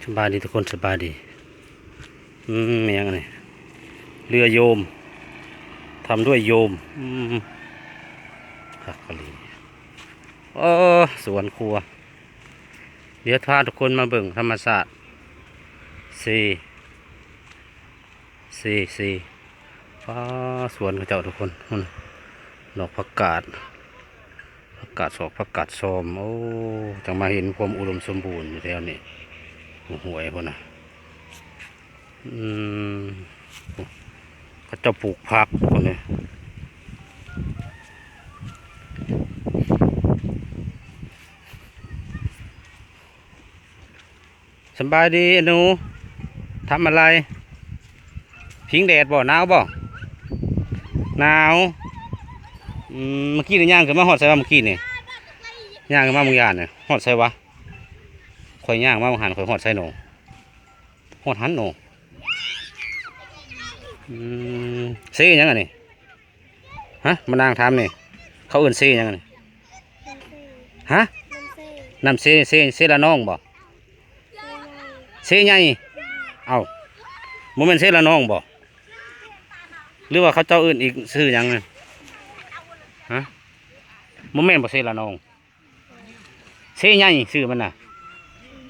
ສະບາຍດີທຸກຄົນ ສະບາຍດີ. ອືມ ແມ່ນຫຍັງອັນນີ້? ເຮືອໂຍມ ທຳດ້ວຍໂຍມ. ອືມ ຄັກອີ່ຫຼີ. ໂອ້ ສວນຄົວ. ດຽວພາທຸກຄົນມາເບິ່ງທຳມະຊາດ ເຊ ເຊ ເຊ ຟ້າ ສວນເຂົາເຈົ້າທຸກຄົນ. ພຸ້ນ ດອກຜັກກາດ ຜັກກາດສອກ ຜັກກາດຊອມ. ໂອ້ ຈັ່ງມາເຫັນຄວາມອຸດົມສົມບູນຢູ່ແຖວນີ້. ໂອ້ ຫ້ວຍພຸ້ນນະ. ອືມ ເຂົາເຈົ້າປູກຜັກພຸ້ນເດ້. ສະບາຍດີ ອານູ ທຳອະໄລ? ພິງແດດບໍ່? ໜາວບໍ່? ໜາວ. ອືມ ເມື່ອກີ້ນີ້ຍ່າງຂຶ້ນມາຮອດໃສວະ? ເມື່ອກີ້ນີ້ຍ່າງຂຶ້ນມາເມືອງຍານນີ້ ຮອດໃສວະ? ຂ້ອຍຍ່າງມາບາງຫັ້ນ ຂ້ອຍຮອດໃສໜໍ? ຮອດຫັ້ນໜໍ. ອືມ ເຊຫຍັງອັນນີ້? ຮະ ມານາງຖາມນີ້ ເຂົາເອີ້ນເຊຫຍັງອັນນີ້? ຮະ ນ້ຳເຊ ນ້ຳເຊ ເຊ ເຊລະນອງບໍ່? ເຊໃຫຍ່. ເອົ້າ ບໍ່ແມ່ນເຊລະນອງບໍ່? ຫຼືວ່າເຂົາເຈົ້າເອີ້ນອີກຊື່ຫຍັງ? ຮະ ບໍ່ແມ່ນບໍ່ ເຊລະນອງ? ເຊໃຫຍ່ຊື່ມັນນະ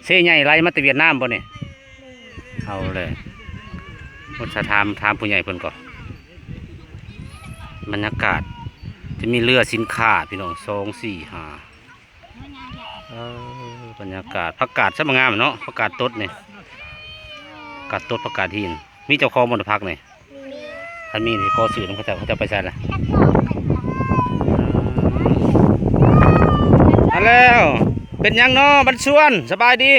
ເຊໃຫຍ່ໄຫຼມາແຕ່ຫວຽດນາມບໍ່ນີ້? ເອົາແຫຼະ ໝົດສະຖາມ ຖາມຜູ້ໃຫຍ່ເພິ່ນກ່ອນ. ບັນຍາກາດຈະມີເຮືອສິນຄ້າພີ່ນ້ອງ ສອງ ສີ່ ຫ້າ. ເອີ ບັນຍາກາດ ຜັກກາດຊະມາງາມເນາະ ຜັກກາດຕົດນີ້ ກາດຕົດ ຜັກກາດຫີນ. ມີເຈົ້າຂອງບໍ່ ຜັກນີ້? ຄັນມີຊິຂໍຊື້ນຳເຂົາເຈົ້າ. ເຂົາເຈົ້າໄປໃສລະ? ມາແລ້ວ ເປັນຫຍັງນໍ ບັນຊວນ ສະບາຍດີ?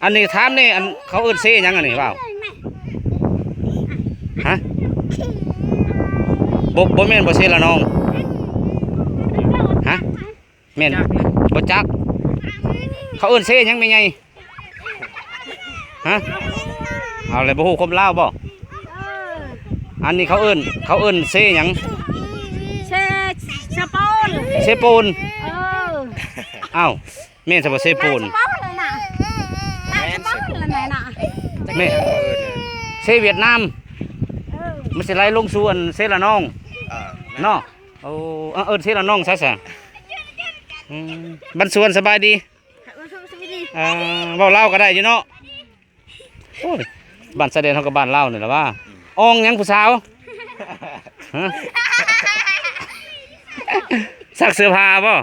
ອັນນີ້ຖາມແດ່ ອັນເຂົາເອີ້ນເຊຫຍັງອັນນີ້ ເວົ້າ? ຮະ ບໍ່ ບໍ່ແມ່ນບໍ່ ເຊລະນອງ? ຮະ ແມ່ນ ບໍ່ຈັກ ເຂົາເອີ້ນເຊຫຍັງແມ່ໃຫຍ່? ຮະ ເອົາແລ້ວ ບໍ່ຮູ້ຄວາມລາວບໍ່? ອັນນີ້ເຂົາເອີ້ນ ເຂົາເອີ້ນເຊຫຍັງ? ເຊ ເຊໂປນ ເຊໂປນ. ເອີ ເອົ້າ ແມ່ນຊະບໍ່ ເຊໂປນ? ແມ່ນ ເຊໂປນ ແມ່ນ ເຊຫວຽດນາມ. ເອີ ມັນຊິໄຫຼລົງສູ່ອັນເຊລະນອງ ເອີ ເນາະ. ໂອ້ ເອີ້ນເຊລະນອງຊະຊະ. ອືມ ບັນຊວນ ສະບາຍດີ? ເອີ ເວົ້າລາວກໍໄດ້ຢູ່ເນາະ. ໂອ້ຍ ບ້ານຊາຍແດນເຮົາກັບບ້ານລາວນີ້ລະວ່າ. ອອງຫຍັງຜູ້ສາວ? ຮະ ຊັກເສື້ອຜ້າບໍ່?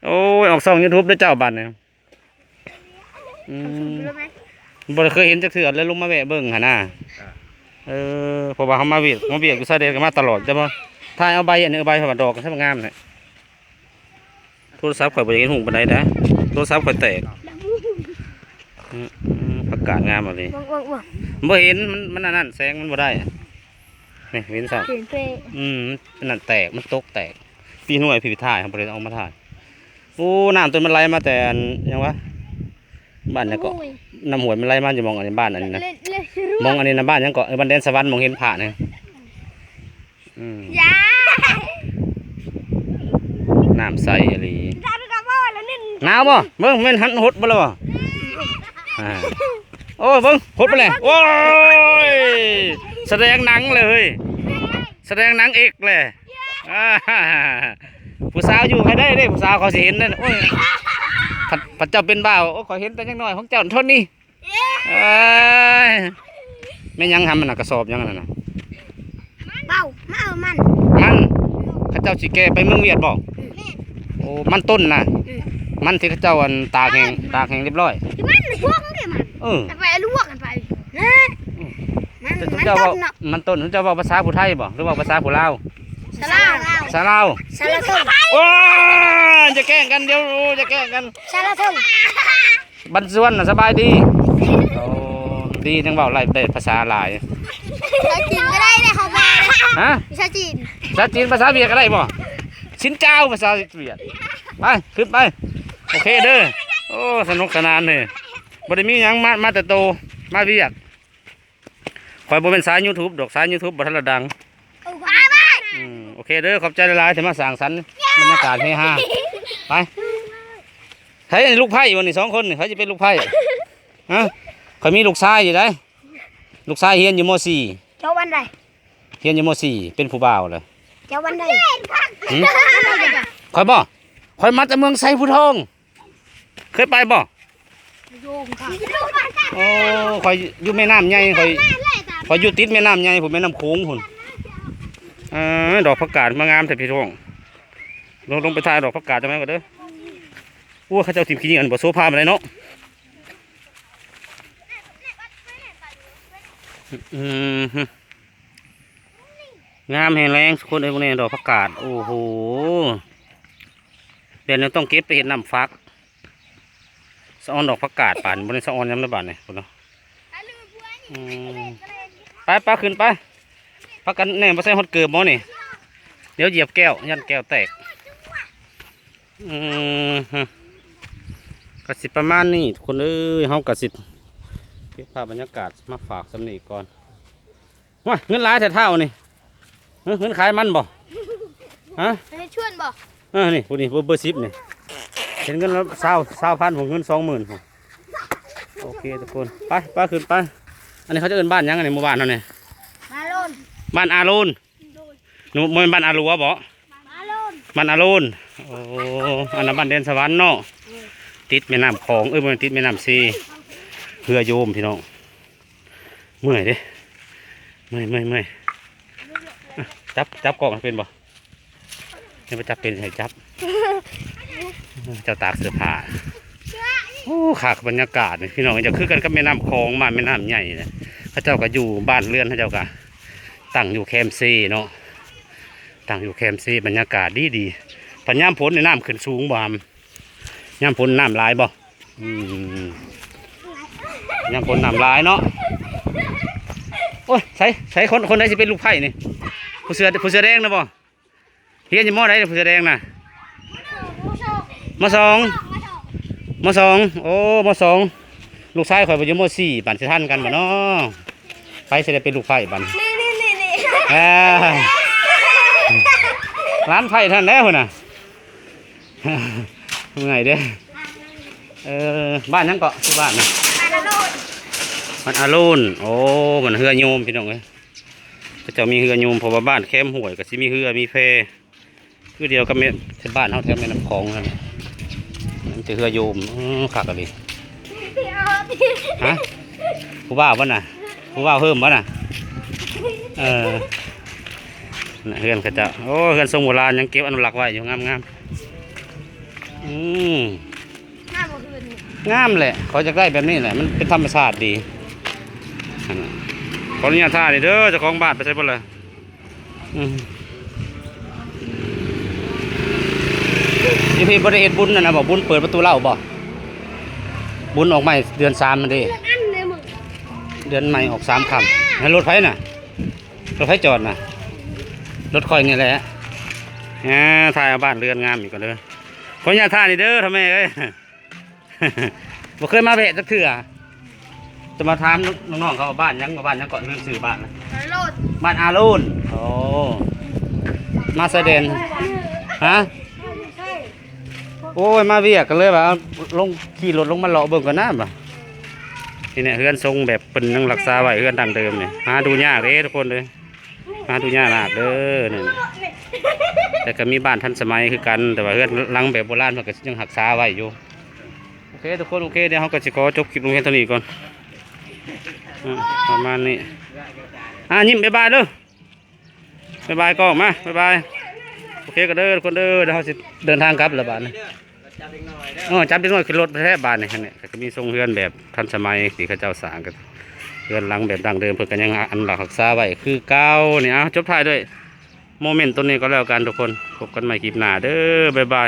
ໂອ້ຍ ອອກຊ່ອງຢູທູບເດີເຈົ້າບັດນີ້. ອືມ ບໍ່ໄດ້ເຄີຍເຫັນຈັກເທື່ອ ເລີຍລົງມາແວະເບິ່ງຫັ້ນນາ. ເອີ ເພາະວ່າເຮົາມາວຽກ ມາວຽກຢູ່ຊາຍແດນກໍມາຕະຫຼອດ ແຕ່ວ່າຖ່າຍເອົາໃບອັນນີ້ ໃບເຂົາວ່າດອກກໍງາມແຫຼະ. ໂທລະສັບຂ້ອຍບໍ່ຢາກເຫັນຫຸ່ງປານໃດນະ ໂທລະສັບຂ້ອຍແຕກ. ອືມ ອືມ ຜັກກາດງາມອີ່ຫຼີ. ບໍ່ເຫັນ ມັນ ມັນອັນນັ້ນ ແສງມັນບໍ່ໄດ້. ນີ້ເຫັນຊະ ເຫັນເປະ. ອືມ ມັນອັນນັ້ນແຕກ ມັນຕົກແຕກ. ປີນຫ້ວຍ ພີ້ຖ່າຍ ເຮົາບໍ່ໄດ້ເອົາມາຖ່າຍ. ໂອ້ ນ້ຳຕົ້ນມັນໄຫຼມາແຕ່ອັນຫຍັງວະ ບ້ານຫຍັງເກາະ ນ້ຳຫ້ວຍມັນໄຫຼມາຢູ່ໝ່ອງອັນນີ້ ບ້ານອັນນີ້ນະ ເລ ເລ ເລ ໝ່ອງອັນນີ້ນະ ບ້ານຫຍັງເກາະ ເອີ ບ້ານແດນສະຫວັນ ໝ່ອງເຫັນພະນີ້. ອືມ ຢ່າ ນ້ຳໃສອີ່ຫຼີ. ໜາວບໍ່? ເບິ່ງ ແມ່ນຫັນຫົດບໍ່ລະບໍ່? ອ່າ ໂອ້ຍ ເບິ່ງ ຫົດໄປແລ້ວ. ໂອ້ຍ ສະແດງໜັງເລີຍ ສະແດງໜັງເອກແຫຼະ. ອ່າ ຜູ້ສາວຢູ່ໃຫ້ໄດ້ເດ້ ຜູ້ສາວເຂົາຊິເຫັນເດ້. ໂອ້ຍ ພະ ພະເຈົ້າເປັນບ່າວ. ໂອ້ຍ ຂ້ອຍເຫັນແຕ່ຍັງນ້ອຍຂອງເຈົ້າເທົ່ານີ້. ເອີຍ ແມ່ນຫຍັງຫັ້ນ ມັນນະ ກະສອບຫຍັງຫັ້ນນະ? ເບົາ ມາເອົາມັນ ມັນ ເຂົາເຈົ້າຊິແກ່ໄປເມືອງຫວຽດບໍ່? ແມ່ນ ໂອ້ ມັນຕົ້ນນະ. ອືມ ມັນທີ່ເຂົາເຈົ້າອັນຕາກແຫ້ງ ຕາກແຫ້ງລຽບຮ້ອຍ. ມັນພວງເດ້ມັນ. ເອີ ໄປລວກກັນໄປ. ອືມ ມັນ ເຈົ້າ ເຈົ້າເວົ້າ ມັນຕົ້ນເນາະ ມັນຕົ້ນ ເຈົ້າເວົ້າພາສາຜູ້ໄທບໍ່ ຫຼືເວົ້າພາສາຜູ້ລາວ? ສາລາວ ສາລາວ ສາລາວ. ໂອ້ຍ ຢ່າແກ້ງກັນ ດຽວ ໂອ້ຍ ຢ່າແກ້ງກັນ ສາລາວ. ບັນຊວນນະ ສະບາຍດີ. ໂອ້ ດີ ຍັງເວົ້າໄດ້ ໄດ້ພາສາຫຼາຍ. ພາສາຈີນກໍໄດ້ເດ້ ເຮົາວ່າ. ຮະ? ພາສາຈີນ ພາສາຈີນ ພາສາຫວຽດກໍໄດ້ບໍ່? ຊິນເຈົ້າ ພາສາຫວຽດ. ໄປ ຂຶ້ນໄປ. ໂອເຄເດີ. ໂອ້ ສະໜຸກສະໜານເລີຍ. ບໍ່ໄດ້ມີຫຍັງ ມາ ມາແຕ່ໂຕ ມາຫວຽດ. ຂ້ອຍບໍ່ແມ່ນສາຍຢູທູບດອກ ສາຍຢູທູບບໍ່ທັນລະດັງ. ອືມ ໂອເຄເດີ ຂອບໃຈຫຼາຍໆ ທີ່ມາສ້າງສັນບັນຍາກາດເຮຮາ. ໄປ. ໃຜລູກໃພ້ບໍ່ນີ້ ສອງຄົນນີ້ ໃຜຊິເປັນລູກໃພ້? ຮະ? ຂ້ອຍມີລູກຊາຍຢູ່ໃດ໋ ລູກຊາຍຮຽນຢູ່ ມໍສີ່ ເຈົ້າວັນໃດ? ຮຽນຢູ່ ມໍສີ່ ເປັນຜູ້ບ່າວແລ້ວ. ເຈົ້າວັນໃດ? ຫື? ຂ້ອຍບໍ່? ຂ້ອຍມາແຕ່ເມືອງໄຊພູທອງ. ເຄີຍໄປບໍ່? ໂອ້ ຂ້ອຍຢູ່ແມ່ນ້ຳໃຫຍ່ ຂ້ອຍ ຂ້ອຍຢູ່ຕິດແມ່ນ້ຳໃຫຍ່ພຸ້ນ ແມ່ນ້ຳໂຂງພຸ້ນ. ເອີ ດອກຜັກກາດມາງາມແທ້ພີ່ນ້ອງ. ລົງ ລົງໄປຖ່າຍດອກຜັກກາດຈັກໜ່ອຍກ່ອນເດີ. ໂອ້ ເຂົາເຈົ້າຖິ້ມຂີ້ເຫຍື້ອບໍ່ໂຊພາປານໃດເນາະ. ອືມ ງາມແຮງແລງ ທຸກຄົນເອີຍ ເບິ່ງແດ່ ດອກຜັກກາດ. ໂອ້ໂຫ ແບບນີ້ຕ້ອງເກັບໄປເຮັດນ້ຳຝັກ. ສະອອນດອກຜັກກາດປານ ບໍ່ໄດ້ສະອອນຍາມໃດບາດນີ້ພຸ້ນເນາະ. ອືມ ໄປໆ ຂຶ້ນໄປ. ພາກັນແນ່ ບໍ່ໃສ່ຮອດເກີບບໍ່ນີ້? ດຽວຢຽບແກ້ວ ຢ້ານແກ້ວແຕກ. ອືມ ກະຊິປະມານນີ້ທຸກຄົນເອີຍ ເຮົາກະຊິເກັບພາບບັນຍາກາດມາຝາກສ່ຳນີ້ກ່ອນ. ໂອ້ຍ ເງິນຫຼາຍແທ້ທ້າວນີ້. ເອີ ເງິນຂາຍມັນບໍ່? ຮະ? ເຮັດຊວນບໍ່? ເອີ ນີ້ ຜູ້ນີ້ ເບີ ເບີສິບນີ້ ເຫັນເງິນລະຊາວ ຊາວພັນ ເງິນສອງໝື່ນ. ໂອເຄທຸກຄົນ ໄປ ໄປ ຂຶ້ນໄປ. ອັນນີ້ເຂົາຈະເອີ້ນບ້ານຫຍັງ ອັນນີ້ ໝູ່ບ້ານເຮົານີ້? ອາໂລນ ບ້ານອາໂລນ. ໂດຍ ໜູ ບໍ່ແມ່ນບ້ານອາຫຼົວບໍ່? ອາໂລນ ບ້ານອາໂລນ. ໂອ້ ອັນນັ້ນບ້ານແດນສະຫວັນເນາະ. ເອີ ຕິດແມ່ນ້ຳຂອງ ເອີ ບໍ່ແມ່ນ ຕິດແມ່ນ້ຳເຊ. ເຮືອໂຍມພີ່ນ້ອງ. ເມື່ອຍເດ້ ເມື່ອຍ ເມື່ອຍ ເມື່ອຍ. ຈັບ ຈັບກ້ອງໃຫ້ເປັນບໍ່? ຍັງບໍ່ຈັບເປັນ ໃຫ້ຈັບ. ເຈົ້າຕາກເສື້ອຜ້າ. ໂອ້ ຄັກບັນຍາກາດນີ້ພີ່ນ້ອງ ຈະຄືກັນກັບແມ່ນ້ຳຂອງ ມາແມ່ນ້ຳໃຫຍ່ນະ. ເຂົາເຈົ້າກໍຢູ່ບ້ານເຮືອນ ເຂົາເຈົ້າກໍຕັ້ງຢູ່ແຄມເຊເນາະ ຕັ້ງຢູ່ແຄມເຊ ບັນຍາກາດດີໆ. ພັດຍາມຝົນນີ້ນ້ຳຂຶ້ນສູງບໍ່ຫຳ? ຍາມຝົນນ້ຳຫຼາຍບໍ່? ອືມ ຍາມຝົນນ້ຳຫຼາຍເນາະ. ໂອ້ຍ ໃສ ໃສ ຄົນ ຄົນໃດຊິເປັນລູກໃພ້ນີ້? ຜູ້ເສື້ອ ຜູ້ເສື້ອແດງນະບໍ່? ຮຽນຢູ່ ມໍໃດ ຜູ້ເສື້ອແດງນະ? ມໍສອງ ມໍສອງ. ໂອ້ ມໍສອງ. ລູກຊາຍຂ້ອຍບໍ່ຢູ່ ມໍສີ່ ບາດຊິທັນກັນບໍ່ເນາະ? ໃຜຊິໄດ້ເປັນລູກໃພ້ບາດນີ້? ນີ້ໆໆໆ ເອີ ຫຼານໃພ້ທັນແລ້ວພຸ້ນນະ. ເມື່ອຍເດ້. ເອີ ບ້ານຫຍັງເກາະ ຊື່ບ້ານນະ? ບ້ານອາໂລນ ບ້ານອາໂລນ. ໂອ້ ບ້ານເຮືອໂຍມພີ່ນ້ອງເອີຍ. ເຂົາເຈົ້າມີເຮືອໂຍມ ເພາະວ່າບ້ານແຄມຫ້ວຍກໍຊິມີເຮືອມີແພ ຄືດຽວກັບແມ່ ແຖວບ້ານເຮົາ ແຖວແມ່ນ້ຳຂອງຫັ້ນ ມີແຕ່ເຮືອໂຍມ. ເອີ ຄັກອີ່ຫຼີ. ຮະ? ຜູ້ບ່າວບໍ່ນະ? ຜູ້ບ່າວເພີ່ມບໍ່ນະ? ເອີ ນະ ເຮືອນເຂົາເຈົ້າ. ໂອ້ ເຮືອນຊົງໂບລານ ຍັງເກັບອະນຸລັກໄວ້ຢູ່ ງາມໆ. ອືມ ງາມບໍ່ຄືນນີ້? ງາມແຫຼະ ຂ້ອຍຢາກໄດ້ແບບນີ້ແຫຼະ ມັນເປັນທຳມະຊາດດີ. ຫັ້ນນະ ຂໍອະນຸຍາດຖ່າຍນີ້ເດີ ເຈົ້າຂອງບ້ານໄປໃສເບິດລະ? ອືມ ຢູ່ພີ້ບໍ່ໄດ້ເຮັດບຸນນັ້ນນະບໍ? ບຸນເປີດປະຕູເລົ້າບໍ? ບຸນອອກໃໝ່ເດືອນສາມຫັ້ນເດ້. ເດືອນອັນເດ້ມຶງ ເດືອນໃໝ່ອອກສາມຄ່ຳ. ໃຫ້ລົດໃຜນະ? ລົດໃຜຈອດນະ? ລົດຂ້ອຍນີ້ແຫຼະ. ອ່າ ຖ່າຍເອົາບ້ານເຮືອນງາມອີກກ່ອນເດີ. ຂໍອະນຸຍາດຖ່າຍນີ້ເດີ ທ່ານແມ່ເອີຍ. ບໍ່ເຄີຍມາແວະຈັກເທື່ອ. ຈະມາຖາມນ້ອງໆເຂົາວ່າບ້ານຫຍັງ ວ່າບ້ານຫຍັງເກາະ ລືມຊື່ບ້ານນະ. ອາໂລນ ບ້ານອາໂລນ. ໂອ້ ມາຊາຍແດນ. ຮະ? ໂອ້ຍ ມາວຽກກໍເລີຍວ່າ ເອົາລົງ ຂີ່ລົດລົງມາເລາະເບິ່ງກ່ອນນະ. ນີ້ແຫຼະ ເຮືອນຊົງແບບເພິ່ນຍັງຮັກສາໄວ້ ເຮືອນດັ້ງເດີມນີ້ ຫາດູຍາກເດ້ທຸກຄົນເອີຍ. ຫາດູຍາກເດີນີ້ ແຕ່ກໍມີບ້ານທັນສະໄໝຄືກັນ ແຕ່ວ່າເຮືອນຫຼັງແບບໂບລານເພິ່ນກໍຍັງຮັກສາໄວ້ຢູ່. ໂອເຄທຸກຄົນ ໂອເຄ ດຽວເຮົາກໍຊິຂໍຈົບຄລິບລົງພຽງເທົ່ານີ້ກ່ອນ. ອືມ ປະມານນີ້. ອ່າ ຍິ້ມບາຍບາຍເດີ ບາຍບາຍກ້ອງມາ ບາຍບາຍ. ໂອເຄກໍເດີທຸກຄົນເດີ ດຽວເຮົາຊິເດີນທາງກັບແລ້ວບາດນີ້. ເອີ ຈັບເດັກນ້ອຍຂຶ້ນລົດແທ້ບາດນີ້. ຫັ້ນແຫຼະ ກໍຈະມີຊົງເຮືອນແບບທັນສະໄໝທີ່ເຂົາເຈົ້າສ້າງກັນ ເຮືອນຫຼັງແບບດັ້ງເດີມ ເພິ່ນກໍຍັງອະນຸລັກຮັກສາໄວ້ຄືເກົ່ານີ້. ເອົາ ຈົບທ້າຍດ້ວຍໂມເມັນຕົວນີ້ກໍແລ້ວກັນທຸກຄົນ. ພົບກັນໃໝ່ຄລິບໜ້າເດີ ບາຍບາຍ.